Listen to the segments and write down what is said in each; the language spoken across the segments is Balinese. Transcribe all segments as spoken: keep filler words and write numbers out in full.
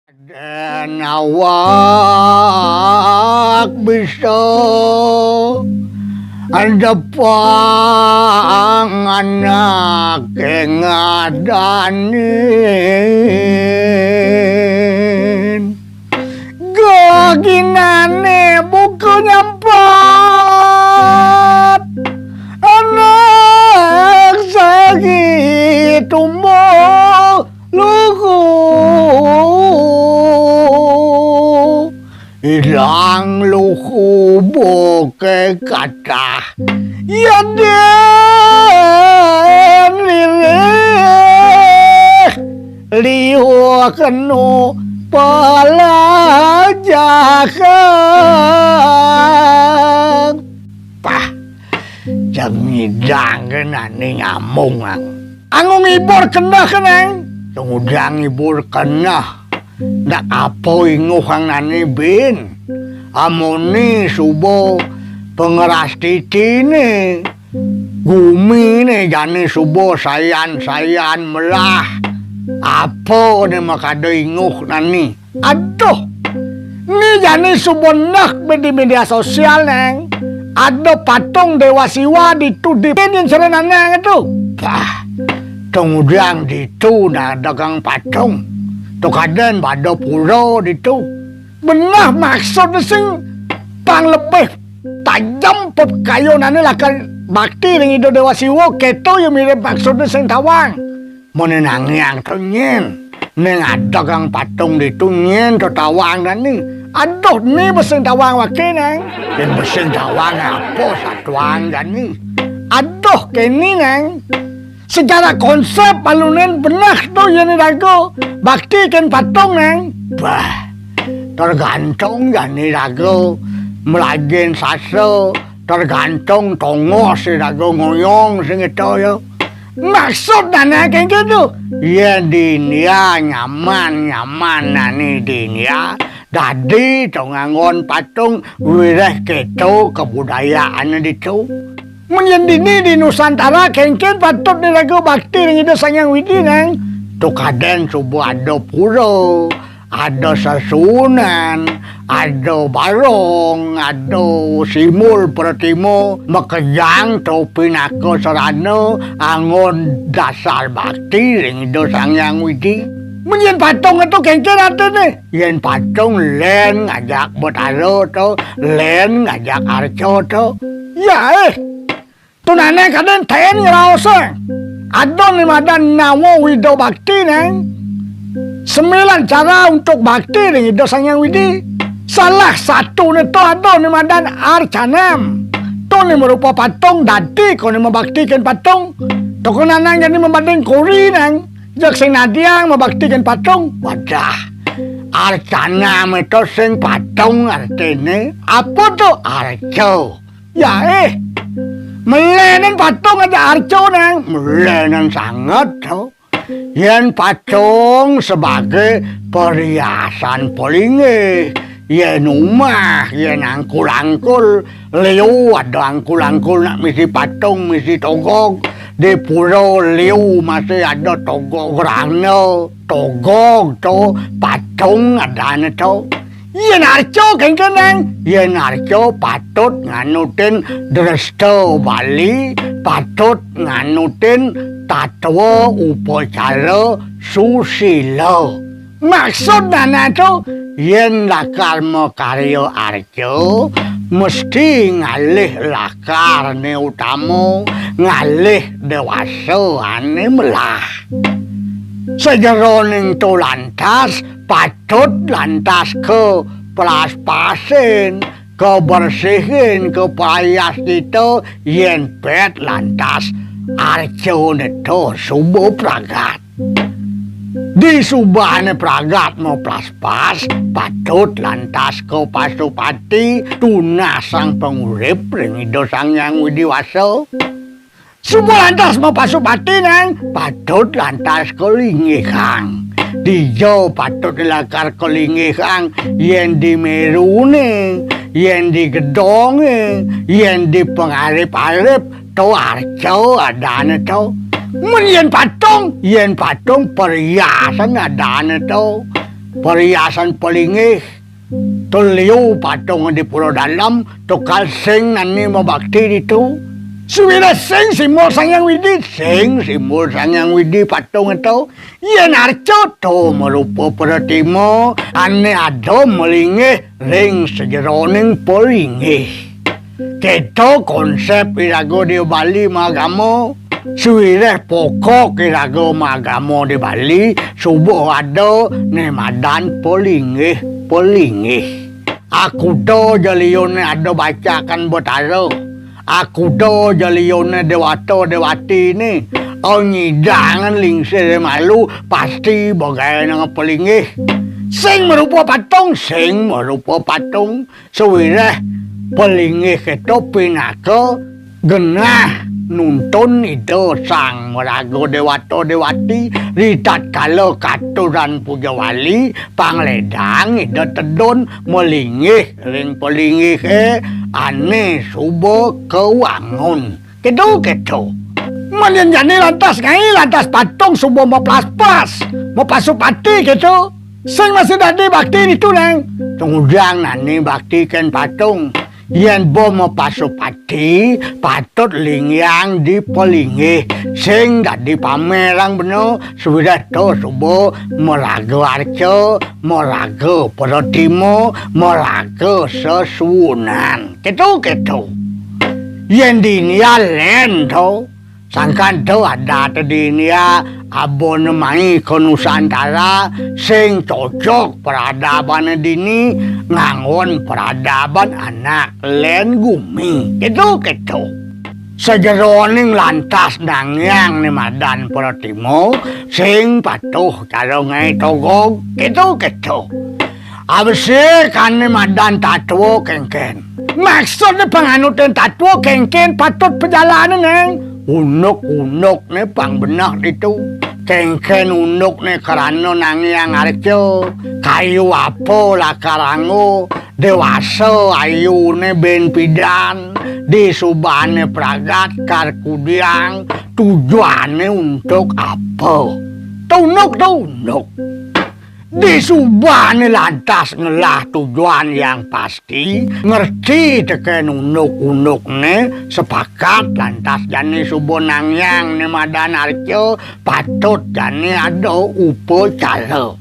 Dan awak bisa depang anak ngadanin. Gaginane buka nyampat anak sagi tumbuh lugu. Ilang lugu boke katah. Ya den lirih liu kenu pelajahan. Pah, jang ngidang kenane ngamung ang. Anggo ngibur keneh keneng, tungudang ngibur keneh. Ndak apa inguh ang nane bin. Amone suba pangeras titine, gumine jani suba sayan-sayan melah. Apa ne makada inguh nani? Aduh, ni jani suba neh di media sosial neng. Ada patung Dewa Siwa ditu di pinin serenane tu. Bah, tungudang ditu nah dagang patung. Tu kaden bada pura ditu. Beneh maksud sing pang lebih tajem pepkayunane lakar bakti ring Ida Dewa Siwa, keto ya mirip maksudne sing tawang. Mone nangiang to nyen. Ning ada kang patung ditu nyen to tawang dani. Aduh, ni besing tawang wake nang. Yen besing tawang apa satuang dani. Aduh, keni nang. Secara konsep alunen beneh to yen iraga bakti ken patung nang. Bah, tergantung jani raga melajen sasa, tergantung tongos iraga ngoyong sing eta ya. Maksud dane kengke tu, yen di India nyaman, nyaman nani di India, dadi to nganggon patung wireh keto kebudayaane ditu. Mun yen dini di Nusantara kengken patut diraga bakti ring Ida Sang Hyang Widi nang. Tu kaden suba ada pura, ada sesuunan, ada barong, ada simul pratima, makejang to pinaka sarana anggon dasar bakti ring Ida Sang Hyang Widi. Mun yen patung ento kengken artine? Yen patung len ngajak Betara to, len ngajak arca to. Ya, eh, tunane kaden ten ngraosa. Ada ne madan nawa wida bakti nang. Sembilan cara untuk bakti ring Ida Sang Hyang Widi. Salah satune to ada ne madan arcanam. To ne marupa patung dadi ko ne mabaktiken patung. To ko nanang jani mabanding kori nang. Jeg sing nadiang mabaktiken patung. Wadah. Arcanam to sing patung artine. Apa to arca? Ya, eh. Melenen patung aja arca nang. Melenen sanget to. Yen patung sebagai perhiasan pelinggih, yen umah, yen angkul-angkul, liu ada angkul-angkul nak misi patung, misi togog, di pura liu masih ada togog rana, togog to, patung adane to. Yen arca kengken nang, yen arca patut nganutin dresta Bali, patut nganutin tatwa upacara susila. Maksud dana tu, yen lakar makarya arca, mesti ngalih lakarne utama, ngalih dewasa ane melah. Sajeroning tu lantas, patut lantas ka plaspasin, kabersihin, kaprayascita, yen pet lantas arcane to suba pragat. Di subane pragat maplaspas, patut lantas ka Pasupati, tunas sang pangurip ring Ida Sang Hyang Widi Wasa. Suba lantas mapasupati nang, patut lantas kalinggihang. Dija patut lakar kalinggihang, yen di merune, yen di gedonge, yen di pangarip-arip, to arca adane to. Mun yen patung, yen patung perhiasan adane to. Perhiasan pelinggih, tur liu patung di pura dalem, tukal sing nani mabakti ditu. Suwireh sing simbol Sang Hyang Widi, sing simbol Sang Hyang Widi patung ento. Yén arca to marupa pratima ané ada malinggih ring sajeroning pelinggih. Kéto konsép iraga di Bali magama, suwireh pokok iraga magama di Bali, suba ada né madan pelinggih-pelinggih. Akuda ja liuné ada bacakan Betara. Akuda ja liuné déwata déwatiné. Nyidang lingsir malu pasti bagaénang pelinggih. Sing marupa patung, sing marupa patung. Sawiréh pelinggih kéto pinaka genah nuntun Ida Sang Maraga Déwata Déwati, ritatkala katuran puja wali, panglédang Ida tedun malinggih ring pelinggihé ané suba kawangun. Kéto, kéto. Mangkin jani lantas ngaé, lantas patung suba maplaspas, mapasupati kéto. Sing masih dadi bakti ditu, Nang. Tungudang nani bakti kén patung. Yén ba mapasupati, patut linggihang di pelinggih. Sing dadi pamérang bena, suwireh to suba maraga arca, maraga pratima, maraga sesuunan. Kéto, kéto. Yén dini lén to, sangkan to adat dini abana mai ka Nusantara, sing cocok peradabané dini nganggon peradaban anak lén gumi. Kéto, kéto. Sajeroning lantas nangiang né madan pratima, sing patuh cara ngaé togog. Kéto, kéto. Abesik ané madan tatwa kénkén. Maksudné panganutin tatwa kénkén patut pajalanin, Nang. Unduk-undukné pang beneh ditu. Kénkén undukné krana nangiang arca, kayu apa lakar anggo, déwasa ayuné bin pidan, disubané pragat kar kudiang, tujuané untuk apa? To unduk, to unduk. Disubané lantas ngelah tujuan yang pasti, ngerti tekén unduk-undukné, sepakat lantas jani suba nangiang né madan arca, patut jani ada upacara.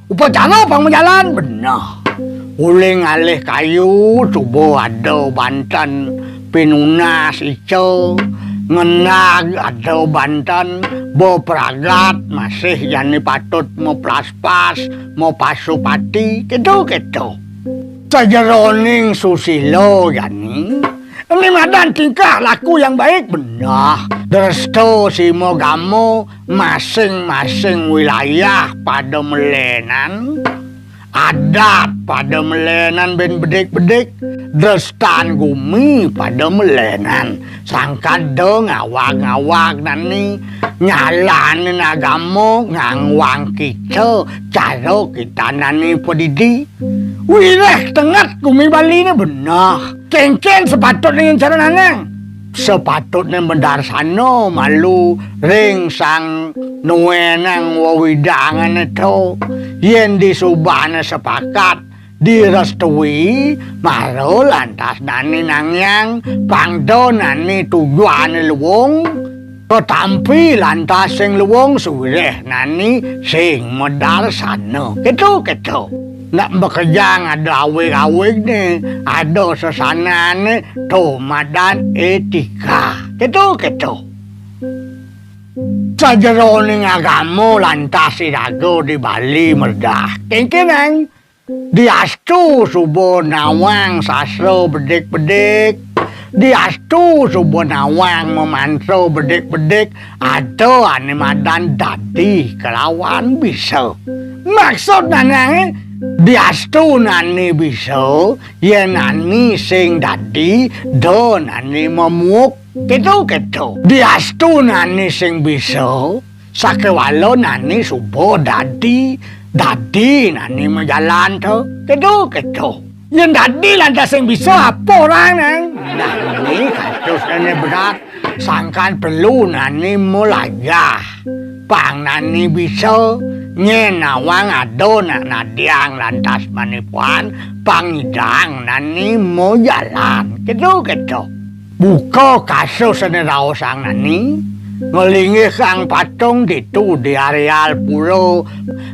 Upacara pang majalan beneh. Uli ngalih kayu, suba ada banten pinunas ica, ngendag ada banten, ba pragat masih jani patut maplaspas, mapasupati, kéto, kéto. Sajeroning susila jani, né madan tingkah laku yang baik beneh. Dresta sima gama, masing-masing wilayah pada malénan, adat pada malénan bin bedik-bedik, drestan gumi pada malénan. Sangkan da ngawag-ngawag nani, nyalanin agama, ngangwang kita, cara kita nani padidi. Wiréh tenget gumi Baliné beneh. Kénkén sepatutné cara nanang. Sepatutné madarsana malu ring Sang Nuénang wewidangané to. Yén disubané sepakat, direstui, mara lantas nani nangiang, pang da nani tujuané luung, katampi lantas sing luung, suwiréh nani sing madarsana. Kéto, kéto. Nak makejang ada awig-awigné, ada sesanané, to madan étika. Kéto, kéto. Sajeroning agama lantas iraga di Bali mredah. Kénkén, Nang. Diastu suba nawang sastra bedik-bedik. Diastu suba nawang mamantra bedik-bedik. Ada ané madan dadi kalawan bisa. Maksud nanangé, diastu nani bisa, yén nani sing dadi, da nani mamuuk. Kéto, kéto. Diastu nani sing bisa, sakéwala nani suba dadi, dadi nani majalan to. Kéto, kéto. Yén dadi lantas sing bisa, apa orahang, Nang? Nani katus nani berat, sangkan perlu nani malajah. Pang nani bisa, Nyén nawang ada nak nadiang lantas manipuan pangidang nani majalan. Kéto, kéto. Buka kasus ané raosang nani, nglinggihang patung ditu di areal pura,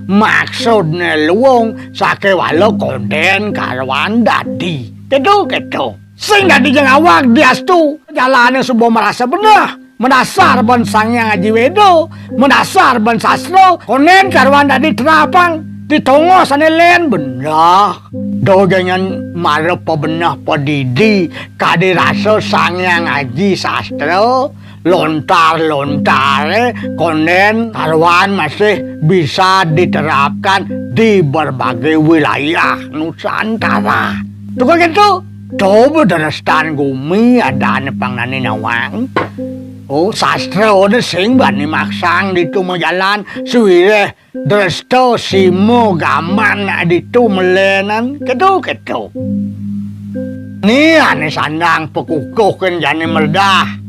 maksudné luung sakéwala kondén karuan dadi. Kéto, kéto. Sing dadi jeng awak diastu, jalané suba marasa beneh. Madasar ban Sang Hyang Aji Weda, madasar ban sastra, kondén karuan dadi terapang, di tongos ané lén beneh. Da jangan mara pabeneh padidi, kadi rasa Sang Hyang Aji Sastra, lontar-lontaré kondén karuan masih bisa diterapkan di berbagai wilayah Nusantara. Tukul kéto, coba darestan gumi adané pang nani nawang. Oh, sastra ada sing bani maksang ditu majalan, sawiréh dresta sima gaman ditu malénan, kéto, kéto. Ni ané sandang pakukuh kén jani mredah.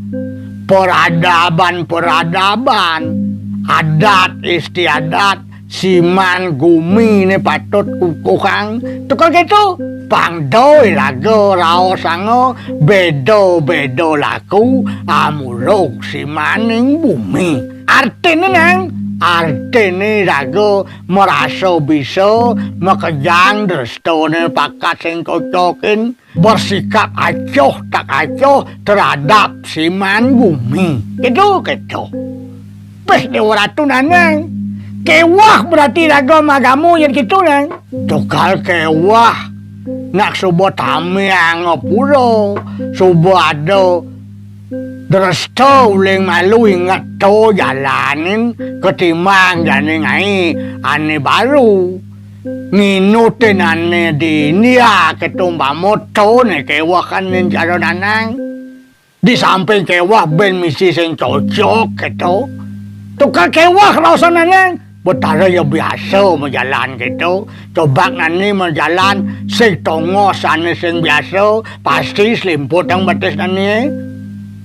Peradaban-peradaban, adat istiadat, siman gumi né patut kukuhang. Tukul kéto, pang da iraga raosanga béda-béda laku amurug simaning bumi. Artiné nang, artiné iraga marasa bisa makejang drestané pakat sing cocokin, bersikap acuh tak acuh terhadap siman gumi. Kéto, kéto. Péh Déwa Ratu nanang. Kéweh berarti iraga magama yén kéto nang. Tukul kéweh. Nak suba tamiang pura, suba ada dresta uling malu inget to jalanin ketimbang jani ngai ané baru. Nginutin ané di India kéto umpama to né kéweh kan ning cara nanang. Di samping kéweh bén misi sing cocok kéto. Tukul kéweh raosang nani. Betara ya biasa majalan kéto. Cobak nani majalan sing tongos ané sing biasa, pasti slimputang batis nani.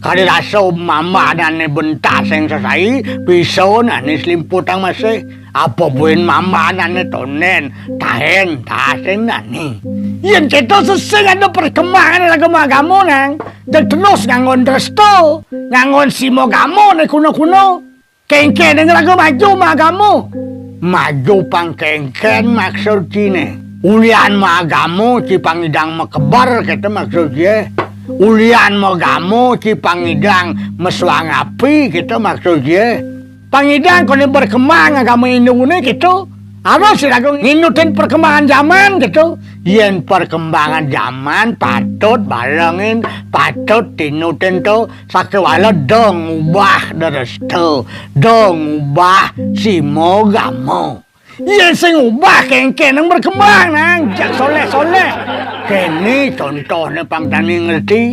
Kadi rasa mambah nani bentas sing sesai, bisa nani slimputang masih. Apa buin mambah nani tondén, taén, tasin nani. Yén kéto sesing ada perkembangan iraga magama nang. Jeg terus nganggon dresta, nganggon sima gama né kuna-kuna. Kéngkén iraga maju magama. Maju pang kéngkén maksud ciné. Ulian magama ci pangidang makeber kéto maksud cié. Ulian magama ci pangidang masuang api kéto maksud cié. Pangidang koné berkembang agama Hinduné kéto. Harus iraga nginutin perkembangan zaman kéto. Yén perkembangan zaman patut barengin, patut tinutin to, sakéwala da ngubah dresta, da ngubah sima gama. Yén sing ubah kéngkén nang berkembang nang, jak soléh-soléh. Kéné contohné pang tani ngerti.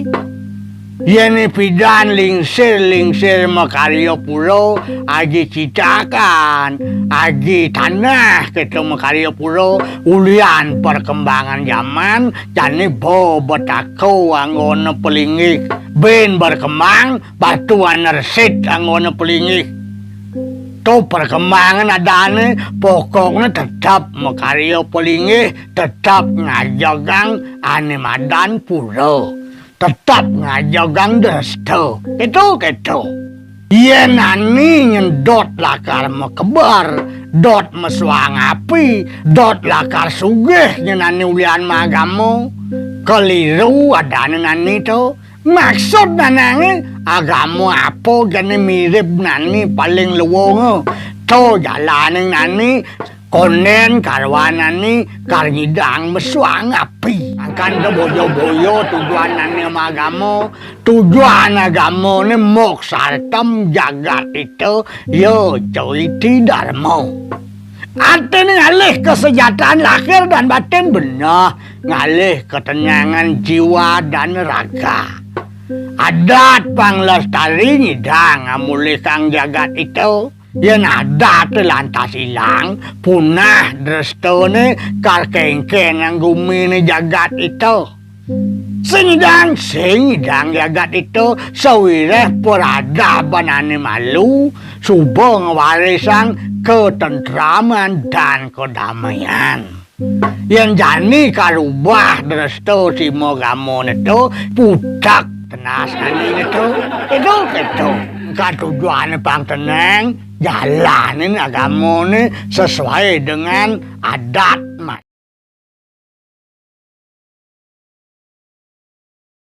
Yén pidan lingsir-lingsir makarya pura, aji citakan, aji tanah kéto makarya pura, ulian perkembangan zaman, jani bebetaka anggona pelinggih. Bén berkembang, batuan nersit anggona pelinggih. To perkembangan adané, pokokné tetep makarya pelinggih, tetep ngajegang ané madan pura. Tetep ngajegang dresta. Kéto, kéto. Yén nani nyén dot lakar makeber, dot masuang api, dot lakar sugih nyén nani ulian magama. Keliru adané nani to. Maksud nanangé agama apa jani mirib nani paling luunga. To jalaning nani kondén karuan nani kar ngidang masuang api. Angkan da boya-boya tujuan nani magama, tujuan agamané moksartam jagat ita, ya caiti darma. Artiné ngalih kesejahteraan lahir dan batin beneh, ngalih ketenangan jiwa dan raga. Adat pang lestari ngidang ngamulihang jagat ita. Yén adat lantas ilang, punah drestané kar kéngkén nang guminé jagat ita. Sing idang, sing idang jagat ito, sawiréh paradaban ané malu, suba ngwarisang katentraman dan kadamaian. Yén jani karubah dresta sima agamané to, putek tenas ané to. Itu kéto. Katujuané pang teneng, jalanin agamané sesuai dengan adat